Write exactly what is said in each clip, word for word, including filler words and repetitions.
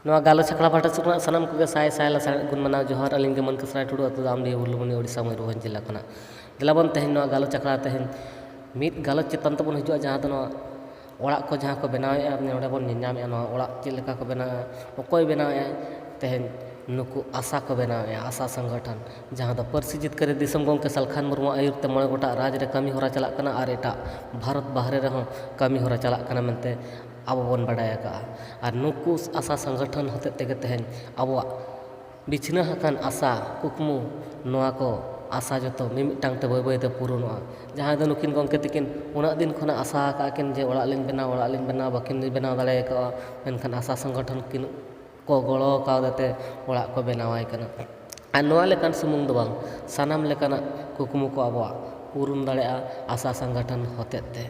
ᱱᱚᱣᱟ ᱜᱟᱞᱚᱪ ᱟᱠᱷᱲᱟ ᱯᱟᱦᱴᱟ ᱥᱮᱫ ᱠᱷᱚᱱᱟᱜ ᱥᱟᱱᱟᱢ ᱠᱚᱜᱮ ᱥᱟᱭ ᱥᱟᱭ ᱞᱟᱥᱟᱲᱦᱮᱫ ᱜᱩᱱ ᱢᱟᱱᱟᱣ ᱡᱚᱦᱟᱨ᱾ ᱟᱹᱞᱤᱧ ᱜᱮ ᱢᱟᱹᱱ ᱠᱟᱹᱥᱨᱟᱭ ᱴᱩᱰᱩ, ᱟᱹᱛᱩ ᱫᱟᱢᱰᱤᱦᱟᱹ, ᱵᱷᱩᱞᱞᱩᱠᱢᱟᱹᱱᱤ, ᱳᱰᱤᱥᱟ, ᱢᱚᱭᱩᱨᱵᱷᱚᱸᱡᱽ ᱡᱮᱞᱟ ᱠᱷᱚᱱᱟᱜ᱾ ᱫᱮᱞᱟ ᱵᱚᱱ ᱛᱮᱦᱮᱧ ᱱᱚᱣᱟ ᱜᱟᱞᱚᱪ ᱟᱠᱷᱲᱟ ᱛᱮᱦᱮᱧ ᱢᱤᱫ ᱜᱟᱞᱚᱪ ᱪᱮᱛᱟᱱ ᱛᱮᱵᱚᱱ ᱦᱤᱡᱩᱜᱼᱟ, ᱡᱟᱦᱟᱸ ᱫᱚ ᱱᱚᱣᱟ ᱚᱲᱟᱜ ᱠᱚ ᱡᱟᱦᱟᱸ ᱠᱚ ᱵᱮᱱᱟᱣᱮᱫᱼᱟ, ᱱᱚᱰᱮ ᱵᱚᱱ ᱧᱮᱞᱧᱟᱢᱮᱫᱼᱟ ᱱᱚᱣᱟ ᱚᱲᱟᱜ ᱪᱮᱫ ᱞᱮᱠᱟ ᱠᱚ ᱵᱮᱱᱟᱣᱮᱫᱼᱟ, ᱚᱠᱚᱭ ᱵᱮᱱᱟᱣᱮᱫᱼᱟ᱾ ᱛᱮᱦᱮᱧ ᱱᱩᱠᱩ ᱟᱥᱟ ᱠᱚ ᱵᱮᱱᱟᱣᱮᱫᱼᱟ, ᱟᱥᱟ ᱥᱚᱝᱜᱚᱴᱷᱚᱱ, ᱡᱟᱦᱟᱸ ᱫᱚ ᱯᱟᱹᱨᱥᱤ ᱡᱤᱛᱠᱟᱹᱨᱤ ᱫᱤᱥᱚᱢ ᱜᱚᱢᱠᱮ ᱥᱟᱞᱠᱷᱟᱱ ᱢᱩᱨᱢᱩᱣᱟᱜ ᱟᱹᱭᱩᱨ ᱛᱮ ᱢᱚᱬᱮ ᱜᱚᱴᱟᱝ ᱨᱟᱡᱽ ᱨᱮ ᱠᱟᱹᱢᱤ ᱦᱚᱨᱟ ᱪᱟᱞᱟᱜ ᱠᱟᱱᱟ ᱟᱨ ᱮᱴᱟᱜ ᱵᱷᱟᱨᱚᱛ ᱵᱟᱦᱨᱮ ᱨᱮᱦᱚᱸ ᱠᱟᱹᱢᱤ ᱦᱚᱨᱟ ᱪᱟᱞᱟᱜ ᱠᱟᱱᱟ ᱢᱮᱱᱛᱮ ᱟᱵᱚ ᱵᱚᱱ ᱵᱟᱰᱟᱭ ᱟᱠᱟᱫᱼᱟ᱾ ᱟᱨ ᱱᱩᱠᱩ ᱟᱥᱟ ᱥᱚᱝᱜᱚᱴᱷᱚᱱ ᱦᱚᱛᱮᱡ ᱛᱮᱜᱮ ᱛᱮᱦᱮᱧ ᱟᱵᱚᱣᱟᱜ ᱵᱤᱪᱷᱱᱟᱹ ᱟᱠᱟᱱ ᱟᱥᱟ, ᱠᱩᱠᱢᱩ, ᱱᱚᱣᱟ ᱠᱚ ᱟᱥᱟ ᱡᱚᱛᱚ ᱢᱤᱢᱤᱫᱴᱟᱝ ᱛᱮ ᱵᱟᱹᱭ ᱵᱟᱹᱭ ᱛᱮ ᱯᱩᱨᱩᱱᱚᱜᱼᱟ᱾ ᱡᱟᱦᱟᱸᱭ ᱫᱚ ᱱᱩᱠᱤᱱ ᱜᱚᱢᱠᱮ ᱛᱟᱹᱠᱤᱱ ᱩᱱᱟᱹᱜ ᱫᱤᱱ ᱠᱷᱚᱱᱟᱜ ᱟᱥᱟ ᱟᱠᱟᱫ ᱠᱤᱱ ᱡᱮ ᱚᱲᱟᱜ ᱞᱤᱧ ᱵᱮᱱᱟᱣ, ᱚᱲᱟᱜ ᱞᱤᱧ ᱵᱮᱱᱟᱣ, ᱵᱟᱹᱠᱤᱱ ᱵᱮᱱᱟᱣ ᱫᱟᱲᱮ ᱟᱠᱟᱫᱼᱟ, ᱢᱮᱱᱠᱷᱟᱱ ᱟᱥᱟ ᱥᱚᱝᱜᱚᱴᱷᱚᱱ ᱠᱤᱱ ᱠᱚ ᱜᱚᱲᱚ ᱠᱟᱣᱫᱮ ᱛᱮ ᱚᱲᱟᱜ ᱠᱚ ᱵᱮᱱᱟᱣᱟᱭ ᱠᱟᱱᱟ᱾ ᱟᱨ ᱱᱚᱣᱟ ᱞᱮᱠᱟᱱ ᱥᱩᱢᱩᱝ ᱫᱚ ᱵᱟᱝ, ᱥᱟᱱᱟᱢ ᱞᱮᱠᱟᱱᱟᱜ ᱠᱩᱠᱢᱩ ᱠᱚ ᱟᱵᱚᱣᱟᱜ ᱯᱩᱨᱩᱱ ᱫᱟᱲᱮᱭᱟᱜᱼᱟ ᱟᱥᱟ ᱥᱚᱝᱜᱚᱴᱷᱚᱱ ᱦᱚᱛᱮᱡ ᱛᱮ᱾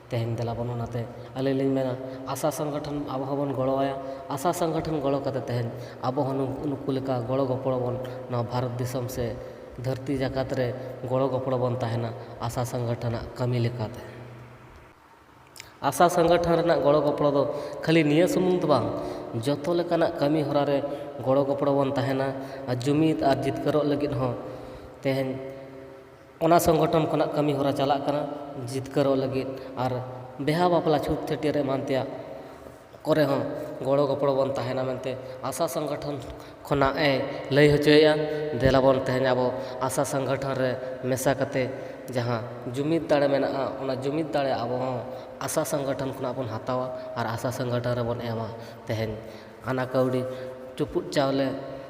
ᱛᱮᱦᱮᱧ ᱫᱮᱞᱟ ᱵᱚᱱ ᱚᱱᱟᱛᱮ ᱟᱹᱞᱤᱧ ᱞᱤᱧ ᱢᱮᱱᱟ, ᱟᱥᱟ ᱥᱚᱝᱜᱚᱴᱷᱚᱱ ᱟᱵᱚ ᱦᱚᱸᱵᱚᱱ ᱜᱚᱲᱚᱣᱟᱭᱟ᱾ ᱟᱥᱟ ᱥᱚᱝᱜᱚᱴᱷᱚᱱ ᱜᱚᱲᱚ ᱠᱟᱛᱮ ᱛᱮᱦᱮᱧ ᱟᱵᱚ ᱦᱚᱸ ᱱᱩᱠ-, ᱱᱩᱠᱩ ᱞᱮᱠᱟ ᱜᱚᱲᱚ ᱜᱚᱯᱚᱲᱚ ᱵᱚᱱ ᱱᱚᱣᱟ ᱵᱷᱟᱨᱚᱛ ᱫᱤᱥᱚᱢ ᱥᱮ ᱫᱷᱟᱹᱨᱛᱤ ᱡᱟᱠᱟᱛ ᱨᱮ ᱜᱚᱲᱚ ᱜᱚᱯᱚᱲᱚ ᱵᱚᱱ ᱛᱟᱦᱮᱱᱟ ᱟᱥᱟ ᱥᱚᱝᱜᱚᱴᱷᱚᱱᱟᱜ ᱠᱟᱹᱢᱤ ᱞᱮᱠᱟᱛᱮ᱾ ᱟᱥᱟ ᱥᱚᱝᱜᱚᱴᱷᱚᱱ ᱨᱮᱱᱟᱜ ᱜᱚᱲᱚ ᱜᱚᱯᱚᱲᱚ ᱫᱚ ᱠᱷᱟᱹᱞᱤ ᱱᱤᱭᱟᱹ ᱥᱩᱢᱩᱝ ᱫᱚ ᱵᱟᱝ, ᱡᱚᱛᱚ ᱞᱮᱠᱟᱱᱟᱜ ᱠᱟᱹᱢᱤ ᱦᱚᱨᱟ ᱨᱮ ᱜᱚᱲᱚ ᱜᱚᱯᱚᱲᱚ ᱵᱚᱱ ᱛᱟᱦᱮᱱᱟ ᱟᱨ ᱡᱩᱢᱤᱫ ᱟᱨ ᱡᱤᱛᱠᱟᱹᱨᱚᱜ ᱞᱟᱹᱜᱤᱫ ᱦᱚᱸ ᱛᱮᱦᱮᱧ ᱚᱱᱟ ᱥᱚᱝᱜᱚᱴᱷᱚᱱ ᱠᱷᱚᱱᱟᱜ ᱠᱟᱹᱢᱤ ᱦᱚᱨᱟ ᱪᱟᱞᱟᱜ ᱠᱟᱱᱟ ᱡᱤᱛᱠᱟᱹᱨᱚᱜ ᱞᱟᱹᱜᱤᱫ᱾ ᱟᱨ ᱵᱤᱦᱟ ᱵᱟᱯᱞᱟ, ᱪᱷᱩᱛ ᱪᱷᱟᱹᱴᱭᱟᱹᱨ ᱮᱢᱟᱱ ᱛᱮᱭᱟᱜ ᱠᱚᱨᱮ ᱦᱚᱸ ᱜᱚᱲᱚ ᱜᱚᱯᱚᱲᱚ ᱵᱚᱱ ᱛᱟᱦᱮᱱᱟ ᱢᱮᱱᱛᱮ ᱟᱥᱟ ᱥᱚᱝᱜᱚᱴᱷᱚᱱ ᱠᱷᱚᱱᱟᱜ ᱮ ᱞᱟᱹᱭ ᱦᱚᱪᱚᱭᱮᱫᱼᱟ᱾ ᱫᱮᱞᱟ ᱵᱚᱱ ᱛᱮᱦᱮᱧ ᱟᱵᱚ ᱟᱥᱟ ᱥᱚᱝᱜᱚᱴᱷᱚᱱ ᱨᱮ ᱢᱮᱥᱟ ᱠᱟᱛᱮ ᱡᱟᱦᱟᱸ ᱡᱩᱢᱤᱫ ᱫᱟᱲᱮ ᱢᱮᱱᱟᱜᱼᱟ, ᱚᱱᱟ ᱡᱩᱢᱤᱫ ᱫᱟᱲᱮ ᱟᱵᱚ ᱦᱚᱸ ᱟᱥᱟ ᱥᱚᱝᱜᱚᱴᱷᱚᱱ ᱠᱷᱚᱱᱟᱜ ᱵᱚᱱ ᱦᱟᱛᱟᱣᱟ ᱟᱨ ᱟᱥᱟ ᱥᱚᱝᱜᱚᱴᱷᱚᱱ ᱨᱮᱵᱚᱱ ᱮᱢᱟ᱾ ᱛᱮᱦᱮᱧ ᱚᱱᱟ ᱠᱟᱹᱣᱰᱤ ᱪᱩᱯᱩᱫ ᱪᱟᱣᱞᱮ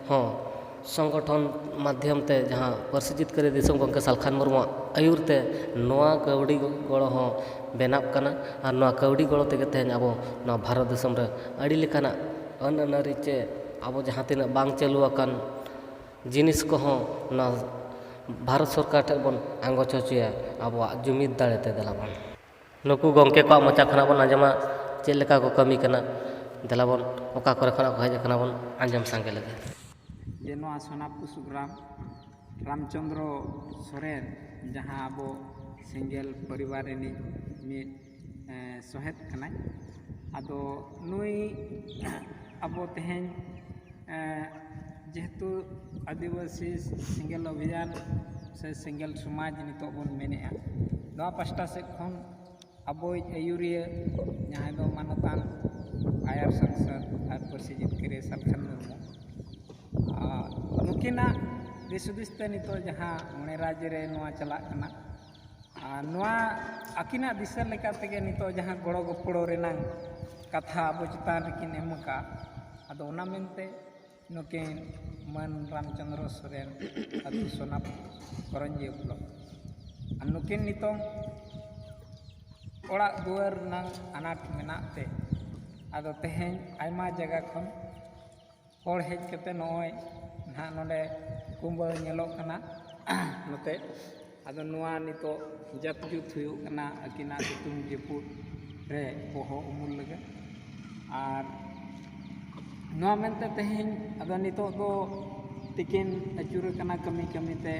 ᱦᱚᱸ ᱥᱚᱝᱜᱚᱴᱷᱚᱱ ᱢᱟᱫᱽᱫᱷᱚᱢ ᱛᱮ ᱡᱟᱦᱟᱸ ᱯᱟᱹᱨᱥᱤ ᱡᱤᱛᱠᱟᱹᱨᱤ ᱫᱤᱥᱚᱢ ᱜᱚᱢᱠᱮ ᱥᱟᱞᱠᱷᱟᱱ ᱢᱩᱨᱢᱩᱣᱟᱜ ᱟᱹᱭᱩᱨ ᱛᱮ ᱱᱚᱣᱟ ᱠᱟᱹᱣᱰᱤ ᱜᱚᱲᱚ ᱦᱚᱸ ᱵᱮᱱᱟᱜ ᱠᱟᱱᱟ᱾ ᱟᱨ ᱱᱚᱣᱟ ᱠᱟᱹᱣᱰᱤ ᱜᱚᱲᱚ ᱛᱮᱜᱮ ᱛᱮᱦᱮᱧ ᱟᱵᱚ ᱱᱚᱣᱟ ᱵᱷᱟᱨᱚᱛ ᱫᱤᱥᱚᱢ ᱨᱮ ᱟᱹᱰᱤ ᱞᱮᱠᱟᱱᱟᱜ ᱟᱹᱱ ᱟᱹᱱᱟᱹᱨᱤ ᱪᱮ ᱟᱵᱚ ᱡᱟᱦᱟᱸ ᱛᱤᱱᱟᱹᱜ ᱵᱟᱝ ᱪᱟᱹᱞᱩ ᱟᱠᱟᱱ ᱡᱤᱱᱤᱥ ᱠᱚᱦᱚᱸ ᱱᱚᱣᱟ ᱵᱷᱟᱨᱚᱛ ᱥᱚᱨᱠᱟᱨ ᱴᱷᱮᱱ ᱵᱚᱱ ᱟᱸᱜᱚᱪ ᱦᱚᱪᱚᱭᱟ ᱟᱵᱚᱣᱟᱜ ᱡᱩᱢᱤᱫ ᱫᱟᱲᱮ ᱛᱮ᱾ ᱫᱮᱞᱟ ᱵᱚᱱ ᱱᱩᱠᱩ ᱜᱚᱢᱠᱮ ᱠᱚᱣᱟᱜ ᱢᱚᱪᱟ ᱠᱷᱚᱱᱟᱜ ᱵᱚᱱ ᱟᱸᱡᱚᱢᱟ ᱪᱮᱫ ᱞᱮᱠᱟ ᱠᱚ ᱠᱟᱹᱢᱤ ᱠᱟᱱᱟ᱾ ᱫᱮᱞᱟ ᱵᱚᱱ ᱚᱠᱟ ᱠᱚᱨᱮ ᱠᱷᱚᱱᱟᱜ ᱠᱚ ᱦᱮᱡ ᱟᱠᱟᱱᱟ ᱵᱚᱱ ᱟᱸᱡᱚᱢ ᱥᱟᱸᱜᱮ ᱞᱮᱜᱮ᱾ ᱡᱮ ᱱᱚᱣᱟ ᱥᱳᱱᱟᱯᱩᱥ ᱜᱨᱟᱢ ᱨᱟᱢᱪᱚᱸᱫᱽᱨᱚ ᱥᱚᱨᱮᱱ, ᱡᱟᱦᱟᱸ ᱟᱵᱚ ᱥᱮᱸᱜᱮᱞ ᱯᱚᱨᱤᱵᱟᱨ ᱨᱤᱱᱤᱡ ᱢᱤᱫ, ᱮᱸ, ᱥᱚᱦᱮᱫ ᱠᱟᱱᱟᱭ, ᱟᱫᱚ ᱱᱩᱭ ᱟᱵᱚ ᱛᱮᱦᱮᱧ, ᱮᱸ, ᱡᱮᱦᱮᱛᱩ ᱟᱹᱫᱤᱵᱟᱹᱥᱤ ᱥᱮᱸᱜᱮᱞ ᱚᱵᱷᱤᱭᱟᱱ ᱥᱮ ᱥᱮᱸᱜᱮᱞ ᱥᱚᱢᱟᱡᱽ ᱱᱤᱛᱚᱜ ᱵᱚᱱ ᱢᱮᱱᱮᱜᱼᱟ, ᱱᱚᱣᱟ ᱯᱟᱥᱴᱟ ᱥᱮᱫ ᱠᱷᱚᱱ ᱟᱵᱚᱭᱤᱡ ᱟᱹᱭᱩᱨᱤᱭᱟᱹ, ᱡᱟᱦᱟᱸᱭ ᱫᱚ ᱢᱟᱱᱚᱛᱟᱱ ᱟᱭᱟᱨ ᱥᱟᱝᱥᱚᱫ ᱟᱨ ᱯᱟᱹᱨᱥᱤ ᱡᱤᱛᱠᱟᱹᱨᱤᱭᱟᱹ ᱥᱟᱞᱠᱷᱟᱱ ᱢᱩᱨᱢᱩ, ᱟᱨ ᱱᱩᱠᱤᱱᱟᱜ ᱫᱤᱥ ᱦᱩᱫᱤᱥ ᱛᱮ ᱱᱤᱛᱚᱜ ᱡᱟᱦᱟᱸ ᱢᱚᱬᱮ ᱨᱟᱡᱽ ᱨᱮ ᱱᱚᱣᱟ ᱪᱟᱞᱟᱜ ᱠᱟᱱᱟ, ᱟᱨ ᱱᱚᱣᱟ ᱟᱹᱠᱤᱱᱟᱜ ᱫᱤᱥᱟᱹ ᱞᱮᱠᱟ ᱛᱮᱜᱮ ᱱᱤᱛᱚᱜ ᱡᱟᱦᱟᱸ ᱜᱚᱲᱚ ᱜᱚᱯᱚᱲᱚ ᱨᱮᱱᱟᱝ ᱠᱟᱛᱷᱟ ᱟᱵᱚ ᱪᱮᱛᱟᱱ ᱨᱮᱠᱤᱱ ᱮᱢ ᱟᱠᱟᱫ, ᱟᱫᱚ ᱚᱱᱟ ᱢᱮᱱᱛᱮ ᱱᱩᱠᱤᱱ ᱢᱟᱹᱱ ᱨᱟᱢᱪᱚᱸᱫᱽᱨᱚ ᱥᱚᱨᱮᱱ, ᱟᱹᱛᱩ ᱥᱳᱱᱟᱯᱩᱨ, ᱠᱚᱨᱚᱧᱡᱤᱭᱟᱹ ᱵᱞᱚᱠ, ᱟᱨ ᱱᱩᱠᱤᱱ ᱱᱤᱛᱚᱝ ᱚᱲᱟᱜ ᱫᱩᱣᱟᱹᱨ ᱨᱮᱱᱟᱝ ᱟᱱᱟᱴ ᱢᱮᱱᱟᱜ ᱛᱮ, ᱟᱫᱚ ᱛᱮᱦᱮᱧ ᱟᱭᱢᱟ ᱡᱟᱭᱜᱟ ᱠᱷᱚᱱ ᱦᱚᱲ ᱦᱮᱡ ᱠᱟᱛᱮ ᱱᱚᱜᱼᱚᱭ ᱱᱟᱦᱟᱜ ᱱᱚᱰᱮ ᱠᱩᱢᱵᱟᱹ ᱧᱮᱞᱚᱜ ᱠᱟᱱᱟ ᱱᱚᱛᱮ᱾ ᱟᱫᱚ ᱱᱚᱣᱟ ᱱᱤᱛᱚᱜ ᱡᱟᱯ ᱡᱩᱛ ᱦᱩᱭᱩᱜ ᱠᱟᱱᱟ ᱟᱹᱠᱤᱱᱟᱜ ᱥᱤᱛᱩᱝ ᱡᱟᱹᱯᱩᱫ ᱨᱮ ᱵᱚᱦᱚᱜ ᱩᱢᱩᱞ ᱞᱟᱹᱜᱤᱫ᱾ ᱟᱨ ᱱᱚᱣᱟ ᱢᱮᱱᱛᱮ ᱛᱮᱦᱮᱧ ᱟᱫᱚ ᱱᱤᱛᱚᱜ ᱫᱚ ᱛᱤᱠᱤᱱ ᱟᱹᱪᱩᱨ ᱟᱠᱟᱱᱟ ᱠᱟᱹᱢᱤ ᱠᱟᱹᱢᱤ ᱛᱮ᱾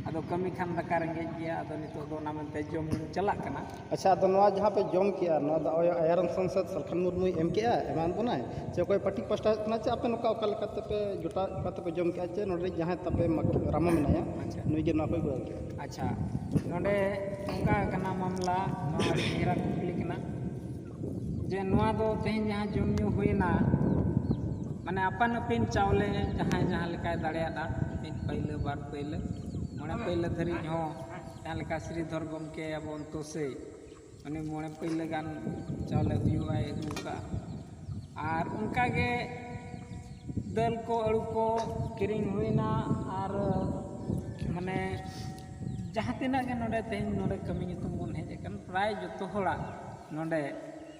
ᱟᱫᱚ ᱠᱟᱹᱢᱤ ᱠᱷᱟᱱ ᱫᱟᱠᱟ ᱨᱮᱸᱜᱮᱡ ᱜᱮᱭᱟ, ᱟᱫᱚ ᱱᱤᱛᱚᱜ ᱫᱚ ᱚᱱᱟ ᱢᱮᱱᱛᱮ ᱡᱚᱢ ᱧᱩ ᱪᱟᱞᱟᱜ ᱠᱟᱱᱟ᱾ ᱟᱪᱪᱷᱟ, ᱟᱫᱚ ᱱᱚᱣᱟ ᱡᱟᱦᱟᱸ ᱯᱮ ᱡᱚᱢ ᱠᱮᱜᱼᱟ, ᱱᱚᱣᱟ ᱫᱚ ᱟᱭᱟᱨ ᱥᱟᱝᱥᱚᱫ ᱥᱟᱞᱠᱷᱟᱱ ᱢᱩᱨᱢᱩᱭ ᱮᱢ ᱠᱮᱜᱼᱟ, ᱮᱢᱟᱱ ᱵᱚᱱᱟᱭ, ᱪᱮ ᱚᱠᱚᱭ ᱯᱟᱹᱴᱤ ᱯᱟᱥᱴᱟ ᱠᱷᱚᱱᱟᱜ, ᱪᱮ ᱟᱯᱮ ᱱᱚᱝᱠᱟ ᱚᱠᱟ ᱞᱮᱠᱟ ᱛᱮᱯᱮ ᱡᱚᱴᱟᱣ, ᱚᱠᱟ ᱛᱮᱯᱮ ᱡᱚᱢ ᱠᱮᱜᱼᱟ, ᱪᱮ ᱱᱚᱰᱮ ᱡᱟᱦᱟᱸᱭ ᱛᱟᱯᱮ ᱢᱟᱹᱠ-, ᱨᱟᱢᱟ ᱢᱮᱱᱟᱭᱟ, ᱟᱪᱪᱷᱟ᱾ ᱱᱩᱭ ᱜᱮ ᱱᱚᱣᱟ ᱠᱚᱭ ᱠᱚᱨᱟᱣ ᱠᱮᱜᱼᱟ? ᱟᱪᱪᱷᱟ, ᱱᱚᱰᱮ ᱱᱚᱝᱠᱟ ᱠᱟᱱᱟ ᱢᱟᱢᱞᱟ, ᱱᱚᱣᱟ ᱟᱹᱰᱤ ᱪᱮᱦᱨᱟ ᱠᱩᱠᱞᱤ ᱠᱟᱱᱟ ᱡᱮ ᱱᱚᱣᱟ ᱫᱚ ᱛᱮᱦᱮᱧ ᱡᱟᱦᱟᱸ ᱡᱚᱢ ᱧᱩ ᱦᱩᱭᱱᱟ, ᱢᱟᱱᱮ ᱟᱯᱟᱱ ᱟᱹᱯᱤᱱ ᱪᱟᱣᱞᱮ ᱡᱟᱦᱟᱸᱭ ᱡᱟᱦᱟᱸ ᱞᱮᱠᱟᱭ ᱫᱟᱲᱮᱭᱟᱫᱟ, ᱢᱤᱫ ᱯᱟᱹᱭᱞᱟᱹ, ᱵᱟᱨ ᱯᱟᱹᱭᱞᱟᱹ, ᱢᱚᱬᱮ ᱯᱟᱹᱭᱞᱟᱹ ᱫᱷᱟᱹᱨᱤᱡ ᱦᱚᱸ ᱡᱟᱦᱟᱸ ᱞᱮᱠᱟ ᱥᱨᱤᱫᱷᱚᱨ ᱜᱚᱢᱠᱮ ᱟᱵᱚ ᱚᱱᱛᱚᱥᱮᱭ ᱢᱟᱱᱮ ᱢᱚᱬᱮ ᱯᱟᱹᱭᱞᱟᱹ ᱜᱟᱱ ᱪᱟᱣᱞᱮ ᱦᱩᱭᱩᱜᱼᱟᱭ ᱟᱹᱜᱩ ᱠᱟᱜᱼᱟ᱾ ᱟᱨ ᱚᱱᱠᱟᱜᱮ ᱫᱟᱹᱞ ᱠᱚ, ᱟᱹᱞᱩ ᱠᱚ ᱠᱤᱨᱤᱧ ᱦᱩᱭᱱᱟ᱾ ᱟᱨ ᱢᱟᱱᱮ ᱡᱟᱦᱟᱸ ᱛᱤᱱᱟᱹᱜ ᱜᱮ ᱱᱚᱰᱮ ᱛᱮᱦᱮᱧ ᱱᱚᱰᱮ ᱠᱟᱹᱢᱤ ᱧᱩᱛᱩᱢ ᱵᱚᱱ ᱦᱮᱡ ᱟᱠᱟᱱ, ᱯᱨᱟᱭ ᱡᱚᱛᱚ ᱦᱚᱲᱟᱜ ᱱᱚᱰᱮ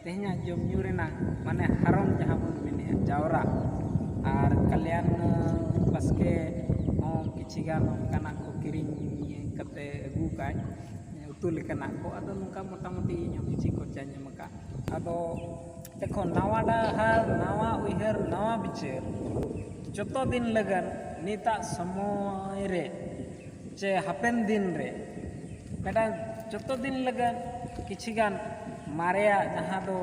ᱛᱮᱦᱮᱧᱟᱜ ᱡᱚᱢ ᱧᱩ ᱨᱮᱱᱟᱜ ᱢᱟᱱᱮ ᱦᱟᱨᱚᱱ ᱡᱟᱦᱟᱸ ᱵᱚᱱ ᱢᱮᱱᱮᱫᱼᱟ, ᱡᱟᱣᱨᱟ, ᱟᱨ ᱠᱟᱞᱭᱟᱱ ᱵᱟᱥᱠᱮ ᱦᱚᱸ ᱠᱤᱪᱷᱤ ᱜᱟᱱ ᱚᱱᱠᱟᱱᱟᱜ ᱠᱚ ᱠᱤᱨᱤᱧ ᱠᱟᱛᱮ ᱟᱹᱜᱩ ᱠᱟᱜ ᱩᱛᱩ ᱞᱮᱠᱟᱱᱟᱜ ᱠᱚ᱾ ᱟᱫᱚ ᱱᱚᱝᱠᱟ ᱢᱚᱴᱟᱢᱩᱴᱤ ᱤᱧ ᱦᱚᱸ ᱠᱤᱪᱷᱤ ᱠᱷᱚᱨᱪᱟᱧ ᱮᱢ ᱟᱠᱟᱫ᱾ ᱟᱫᱚ ᱫᱮᱠᱷᱚ, ᱱᱟᱣᱟ ᱰᱟᱦᱟᱨ, ᱱᱟᱣᱟ ᱩᱭᱦᱟᱹᱨ, ᱱᱟᱣᱟ ᱵᱤᱪᱟᱹᱨ ᱡᱚᱛᱚ ᱫᱤᱱ ᱞᱟᱹᱜᱤᱫ ᱱᱤᱛᱟᱜ ᱥᱚᱢᱚᱭ ᱨᱮ ᱪᱮ ᱦᱟᱯᱮᱱ ᱫᱤᱱ ᱨᱮ ᱢᱤᱫᱴᱟᱝ ᱡᱚᱛᱚ ᱫᱤᱱ ᱞᱟᱹᱜᱤᱫ ᱠᱤᱪᱷᱤ ᱜᱟᱱ ᱢᱟᱨᱮᱭᱟᱜ ᱡᱟᱦᱟᱸ ᱫᱚ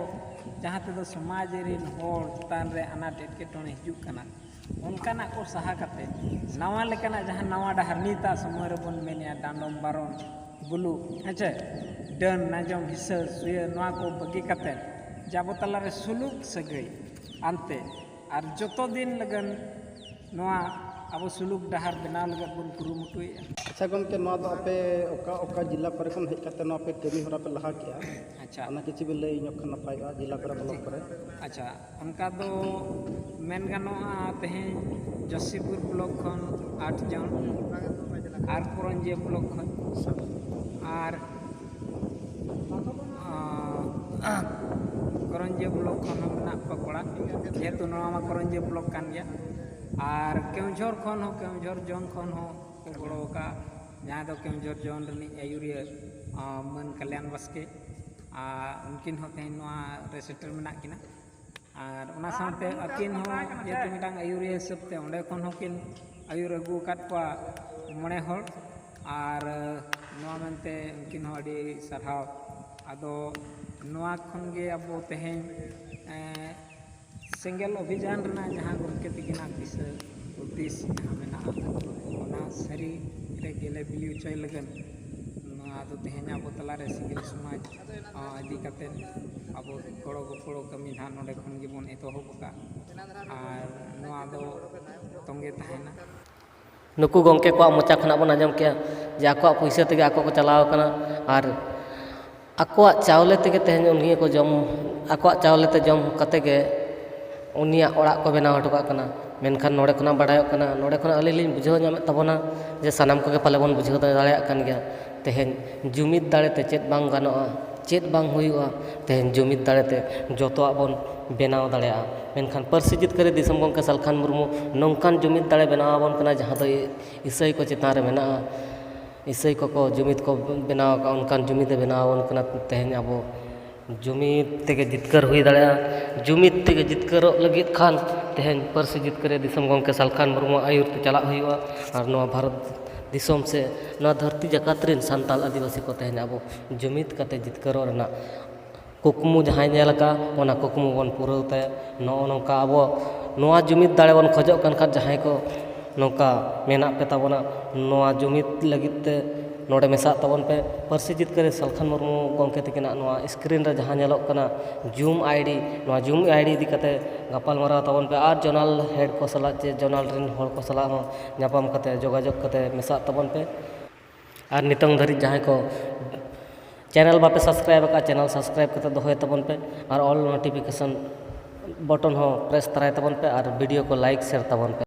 ᱡᱟᱦᱟᱸ ᱛᱮᱫᱚ ᱥᱚᱢᱟᱡᱽ ᱨᱮᱱ ᱦᱚᱲ ᱪᱮᱛᱟᱱ ᱨᱮ ᱟᱱᱟᱴ ᱮᱴᱠᱮᱴᱚᱬᱮ ᱦᱤᱡᱩᱜ ᱠᱟᱱᱟ, ᱚᱱᱠᱟᱱᱟᱜ ᱠᱚ ᱥᱟᱦᱟ ᱠᱟᱛᱮ ᱱᱟᱣᱟ ᱞᱮᱠᱟᱱᱟᱜ ᱡᱟᱦᱟᱸ ᱱᱟᱣᱟ ᱰᱟᱦᱟᱨ, ᱱᱤᱛᱟᱜ ᱥᱚᱢᱚᱭ ᱨᱮᱵᱚᱱ ᱢᱮᱱᱮᱜᱼᱟ ᱰᱟᱸᱰᱚᱢ ᱵᱟᱨᱚᱱ, ᱵᱩᱞᱩᱜ, ᱦᱮᱸ ᱪᱮ, ᱰᱟᱹᱱ ᱱᱟᱡᱚᱢ ᱦᱤᱥᱟᱹ ᱥᱩᱭᱟᱹ, ᱱᱚᱣᱟ ᱠᱚ ᱵᱟᱹᱜᱤ ᱠᱟᱛᱮ ᱡᱮ ᱟᱵᱚ ᱛᱟᱞᱟᱨᱮ ᱥᱩᱞᱩᱠ ᱥᱟᱹᱜᱟᱹᱭ ᱟᱱᱛᱮ ᱟᱨ ᱡᱚᱛᱚ ᱫᱤᱱ ᱞᱟᱹᱜᱤᱫ ᱱᱚᱣᱟ ᱟᱵᱚ ᱥᱩᱞᱩᱠ ᱰᱟᱦᱟᱨ ᱵᱮᱱᱟᱣ ᱞᱟᱹᱜᱤᱫ ᱵᱚᱱ ᱠᱩᱨᱩᱢᱩᱴᱩᱭᱮᱫᱼᱟ᱾ ᱟᱪᱪᱷᱟ ᱜᱚᱢᱠᱮ, ᱱᱚᱣᱟ ᱫᱚ ᱟᱯᱮ ᱚᱠᱟ ᱚᱠᱟ ᱡᱮᱞᱟ ᱠᱚᱨᱮ ᱠᱷᱚᱱ ᱦᱮᱡ ᱠᱟᱛᱮ ᱱᱚᱣᱟ ᱯᱮ ᱠᱟᱹᱢᱤ ᱦᱚᱨᱟ ᱯᱮ ᱞᱟᱦᱟ ᱠᱮᱜᱼᱟ? ᱟᱪᱪᱷᱟ᱾ ᱚᱱᱟ ᱠᱤᱪᱷᱩ ᱵᱤᱱ ᱞᱟᱹᱭ ᱧᱚᱜ ᱠᱷᱟᱱ ᱱᱟᱯᱟᱭᱚᱜᱼᱟ, ᱡᱮᱞᱟ ᱠᱚᱨᱮ, ᱵᱞᱚᱠ ᱠᱚᱨᱮ᱾ ᱟᱪᱪᱷᱟ, ᱚᱱᱠᱟ ᱫᱚ ᱢᱮᱱ ᱜᱟᱱᱚᱜᱼᱟ, ᱛᱮᱦᱮᱧ ᱡᱚᱥᱤᱯᱩᱨ ᱵᱞᱚᱠ ᱠᱷᱚᱱ ᱟᱴ ᱡᱚᱱ ᱟᱨ ᱠᱚᱨᱚᱧᱡᱤᱭᱟᱹ ᱵᱞᱚᱠ ᱠᱷᱚᱱ ᱟᱨ ᱟᱸ, ᱠᱚᱨᱚᱧᱡᱤᱭᱟᱹ ᱵᱞᱚᱠ ᱠᱷᱚᱱ ᱦᱚᱸ ᱢᱮᱱᱟᱜ ᱠᱚᱣᱟ ᱠᱚᱲᱟ, ᱡᱮᱦᱮᱛᱩ ᱱᱚᱣᱟ ᱢᱟ ᱠᱚᱨᱚᱧᱡᱤᱭᱟᱹ ᱵᱞᱚᱠ ᱠᱟᱱ ᱜᱮᱭᱟ᱾ ᱟᱨ ᱠᱮᱣᱡᱷᱚᱨ ᱠᱷᱚᱱ ᱦᱚᱸ, ᱠᱮᱣᱡᱷᱚᱨ ᱡᱚᱱ ᱠᱷᱚᱱ ᱦᱚᱸ ᱠᱚ ᱜᱚᱲᱚ ᱟᱠᱟᱫ, ᱡᱟᱦᱟᱸᱭ ᱫᱚ ᱠᱮᱣᱡᱷᱚᱨ ᱡᱚᱱ ᱨᱤᱱᱤᱡ ᱟᱹᱭᱩᱨᱤᱭᱟᱹ ᱟᱸ, ᱢᱟᱹᱱ ᱠᱟᱞᱭᱟᱱ ᱵᱟᱥᱠᱮ, ᱟᱨ ᱩᱱᱠᱤᱱ ᱦᱚᱸ ᱛᱮᱦᱮᱧ ᱱᱚᱣᱟ ᱨᱮ ᱥᱮᱴᱮᱨ ᱢᱮᱱᱟᱜ ᱠᱤᱱᱟ᱾ ᱟᱨ ᱚᱱᱟ ᱥᱟᱶᱛᱮ ᱟᱹᱠᱤᱱ ᱦᱚᱸ ᱡᱮᱦᱮᱛᱩ ᱢᱤᱫᱴᱟᱝ ᱟᱹᱭᱩᱨᱤᱭᱟᱹ ᱦᱤᱥᱟᱹᱵ ᱛᱮ ᱚᱸᱰᱮ ᱠᱷᱚᱱ ᱦᱚᱸᱠᱤᱱ ᱟᱹᱭᱩᱨ ᱟᱹᱜᱩ ᱟᱠᱟᱫ ᱠᱚᱣᱟ ᱢᱚᱬᱮ ᱦᱚᱲ᱾ ᱟᱨ ᱱᱚᱣᱟ ᱢᱮᱱᱛᱮ ᱩᱱᱠᱤᱱ ᱦᱚᱸ ᱟᱹᱰᱤ ᱥᱟᱨᱦᱟᱣ᱾ ᱟᱫᱚ ᱱᱚᱣᱟ ᱠᱷᱚᱱ ᱜᱮ ᱟᱵᱚ ᱛᱮᱦᱮᱧ, ᱮᱸ, ᱥᱮᱸᱜᱮᱞ ᱚᱵᱷᱤᱡᱟᱱ ᱨᱮᱱᱟᱜ ᱡᱟᱦᱟᱸ ᱜᱚᱢᱠᱮ ᱛᱤᱠᱤᱱᱟᱜ ᱫᱤᱥᱟᱹ ᱦᱩᱫᱤᱥ ᱡᱟᱦᱟᱸ ᱢᱮᱱᱟᱜᱼᱟ, ᱚᱱᱟ ᱥᱟᱹᱨᱤ ᱨᱮ ᱜᱮᱞᱮ ᱵᱤᱞᱤ ᱦᱚᱪᱚᱭ ᱞᱟᱹᱜᱤᱫ ᱱᱚᱣᱟ ᱫᱚ ᱛᱮᱦᱮᱧ ᱟᱵᱚ ᱛᱟᱞᱟᱨᱮ ᱥᱤᱸᱜᱮᱞ ᱥᱚᱢᱟᱡᱽ, ᱟᱸ, ᱤᱫᱤ ᱠᱟᱛᱮ ᱟᱵᱚ ᱜᱚᱲᱚ ᱜᱚᱯᱚᱲᱚ ᱠᱟᱹᱢᱤ ᱱᱟᱦᱟᱜ ᱱᱚᱰᱮ ᱠᱷᱚᱱ ᱜᱮᱵᱚᱱ ᱮᱛᱚᱦᱚᱵ ᱟᱠᱟᱫ᱾ ᱟᱨ ᱱᱚᱣᱟ ᱫᱚ ᱛᱚᱸᱜᱮ ᱛᱟᱦᱮᱱᱟ᱾ ᱱᱩᱠᱩ ᱜᱚᱢᱠᱮ ᱠᱚᱣᱟᱜ ᱢᱚᱪᱟ ᱠᱷᱚᱱᱟᱜ ᱵᱚᱱ ᱟᱸᱡᱚᱢ ᱠᱮᱜᱼᱟ ᱡᱮ ᱟᱠᱚᱣᱟᱜ ᱯᱩᱭᱥᱟᱹ ᱛᱮᱜᱮ ᱟᱠᱚ ᱠᱚ ᱪᱟᱞᱟᱣ ᱟᱠᱟᱱᱟ ᱟᱨ ᱟᱠᱚᱣᱟᱜ ᱪᱟᱣᱞᱮ ᱛᱮᱜᱮ ᱛᱮᱦᱮᱧ ᱩᱱᱤ ᱠᱚ ᱡᱚᱢ, ᱟᱠᱚᱣᱟᱜ ᱪᱟᱣᱞᱮ ᱛᱮ ᱡᱚᱢ ᱠᱟᱛᱮ ᱜᱮ ᱩᱱᱤᱭᱟᱜ ᱚᱲᱟᱜ ᱠᱚ ᱵᱮᱱᱟᱣ ᱦᱚᱴᱚ ᱠᱟᱜ ᱠᱟᱱᱟ᱾ ᱢᱮᱱᱠᱷᱟᱱ ᱱᱚᱰᱮ ᱠᱷᱚᱱᱟᱜ ᱵᱟᱲᱟᱭᱚᱜ ᱠᱟᱱᱟ, ᱱᱚᱰᱮ ᱠᱷᱚᱱᱟᱜ ᱟᱹᱞᱤᱧ ᱞᱤᱧ ᱵᱩᱡᱷᱟᱹᱣ ᱧᱟᱢᱮᱫ ᱛᱟᱵᱚᱱᱟ ᱡᱮ ᱥᱟᱱᱟᱢ ᱠᱚᱜᱮ ᱯᱟᱞᱮ ᱵᱚᱱ ᱵᱩᱡᱷᱟᱹᱣ ᱫᱟᱲᱮᱭᱟᱜ ᱠᱟᱱ ᱜᱮᱭᱟ, ᱛᱮᱦᱮᱧ ᱡᱩᱢᱤᱫ ᱫᱟᱲᱮᱛᱮ ᱪᱮᱫ ᱵᱟᱝ ᱜᱟᱱᱚᱜᱼᱟ, ᱪᱮᱫ ᱵᱟᱝ ᱦᱩᱭᱩᱜᱼᱟ᱾ ᱛᱮᱦᱮᱧ ᱡᱩᱢᱤᱫ ᱫᱟᱲᱮᱛᱮ ᱡᱚᱛᱚᱣᱟᱜ ᱵᱚᱱ ᱵᱮᱱᱟᱣ ᱫᱟᱲᱮᱭᱟᱜᱼᱟ᱾ ᱢᱮᱱᱠᱷᱟᱱ ᱯᱟᱹᱨᱥᱤ ᱡᱤᱛᱠᱟᱹᱨᱤ ᱫᱤᱥᱚᱢ ᱜᱚᱢᱠᱮ ᱥᱟᱞᱠᱷᱟᱱ ᱢᱩᱨᱢᱩ ᱱᱚᱝᱠᱟᱱ ᱡᱩᱢᱤᱫ ᱫᱟᱲᱮ ᱵᱮᱱᱟᱣ ᱟᱵᱚᱱ ᱠᱟᱱᱟ, ᱡᱟᱦᱟᱸ ᱫᱚ ᱤᱥᱟᱹᱭ ᱠᱚ ᱪᱮᱛᱟᱱ ᱨᱮ ᱢᱮᱱᱟᱜᱼᱟ᱾ ᱤᱥᱟᱹᱭ ᱠᱚᱠᱚ ᱡᱩᱢᱤᱫ ᱠᱚ ᱵᱮᱱᱟᱣ ᱟᱠᱟᱫ, ᱚᱱᱠᱟᱱ ᱡᱩᱢᱤᱫ ᱮ ᱵᱮᱱᱟᱣ ᱟᱵᱚᱱ ᱠᱟᱱᱟ᱾ ᱛᱮᱦᱮᱧ ᱟᱵᱚ ᱡᱩᱢᱤᱫ ᱛᱮᱜᱮ ᱡᱤᱛᱠᱟᱹᱨ ᱦᱩᱭ ᱫᱟᱲᱮᱭᱟᱜᱼᱟ᱾ ᱡᱩᱢᱤᱫ ᱛᱮᱜᱮ ᱡᱤᱛᱠᱟᱹᱨᱚᱜ ᱞᱟᱹᱜᱤᱫ ᱠᱷᱟᱱ ᱛᱮᱦᱮᱧ ᱯᱟᱹᱨᱥᱤ ᱡᱤᱛᱠᱟᱹᱨᱤᱭᱟᱹ ᱫᱤᱥᱚᱢ ᱜᱚᱢᱠᱮ ᱥᱟᱞᱠᱷᱟᱱ ᱢᱩᱨᱢᱩ ᱟᱹᱭᱩᱨ ᱛᱮ ᱪᱟᱞᱟᱜ ᱦᱩᱭᱩᱜᱼᱟ᱾ ᱟᱨ ᱱᱚᱣᱟ ᱵᱷᱟᱨᱚᱛ ᱫᱤᱥᱚᱢ ᱥᱮ ᱱᱚᱣᱟ ᱫᱷᱟᱹᱨᱛᱤ ᱡᱟᱠᱟᱛ ᱨᱮᱱ ᱥᱟᱱᱛᱟᱲ ᱟᱹᱫᱤᱵᱟᱹᱥᱤ ᱠᱚ ᱛᱮᱦᱮᱧ ᱟᱵᱚ ᱡᱩᱢᱤᱫ ᱠᱟᱛᱮ ᱡᱤᱛᱠᱟᱹᱨᱚᱜ ᱨᱮᱱᱟᱜ ᱠᱩᱠᱢᱩ ᱡᱟᱦᱟᱸᱭ ᱧᱮᱞ ᱟᱠᱟᱫ, ᱚᱱᱟ ᱠᱩᱠᱢᱩ ᱵᱚᱱ ᱯᱩᱨᱟᱹᱣ ᱛᱟᱭᱟ᱾ ᱱᱚᱜᱼᱚ ᱱᱚᱝᱠᱟ ᱟᱵᱚ ᱱᱚᱣᱟ ᱡᱩᱢᱤᱫ ᱫᱟᱲᱮ ᱵᱚᱱ ᱠᱷᱚᱡᱚᱜ ᱠᱟᱱ ᱠᱷᱟᱱ, ᱡᱟᱦᱟᱸᱭ ᱠᱚ ᱱᱚᱝᱠᱟ ᱢᱮᱱᱟᱜ ᱯᱮ ᱛᱟᱵᱚᱱᱟ, ᱱᱚᱣᱟ ᱡᱩᱢᱤᱫ ᱞᱟᱹᱜᱤᱫ ᱛᱮ ᱱᱚᱰᱮ ᱢᱮᱥᱟᱜ ᱛᱟᱵᱚᱱ ᱯᱮ᱾ ᱯᱟᱹᱨᱥᱤ ᱡᱤᱛᱠᱟᱹᱨᱤ ᱥᱟᱞᱠᱷᱟᱱ ᱢᱩᱨᱢᱩ ᱜᱚᱢᱠᱮ ᱛᱟᱹᱠᱤᱱᱟᱜ ᱱᱚᱣᱟ screen ᱨᱮ ᱡᱟᱦᱟᱸ ᱧᱮᱞᱚᱜ ᱠᱟᱱᱟ Zoom ID, ᱱᱚᱣᱟ Zoom ID ᱤᱫᱤ ᱠᱟᱛᱮ ᱜᱟᱯᱟᱞᱢᱟᱨᱟᱣ ᱛᱟᱵᱚᱱ ᱯᱮ᱾ ᱟᱨ zonal head ᱠᱚ ᱥᱟᱞᱟᱜ ᱪᱮ zonal ᱨᱮᱱ ᱦᱚᱲ ᱠᱚ ᱥᱟᱞᱟᱜ ᱦᱚᱸ ᱧᱟᱯᱟᱢ ᱠᱟᱛᱮ, ᱡᱳᱜᱟᱡᱳᱜᱽ ᱠᱟᱛᱮ ᱢᱮᱥᱟᱜ ᱛᱟᱵᱚᱱ ᱯᱮ᱾ ᱟᱨ ᱱᱤᱛᱚᱝ ᱫᱷᱟᱹᱨᱤᱡ ᱡᱟᱦᱟᱸᱭ ᱠᱚ channel ᱵᱟᱯᱮ subscribe ᱟᱠᱟᱫ, channel subscribe ᱠᱟᱛᱮ ᱫᱚᱦᱚᱭ ᱛᱟᱵᱚᱱ ᱯᱮ ᱟᱨ all notification button ᱦᱚᱸ press ᱛᱟᱨᱟᱭ ᱛᱟᱵᱚᱱ ᱯᱮ ᱟᱨ video ᱠᱚ like share ᱛᱟᱵᱚᱱ ᱯᱮ᱾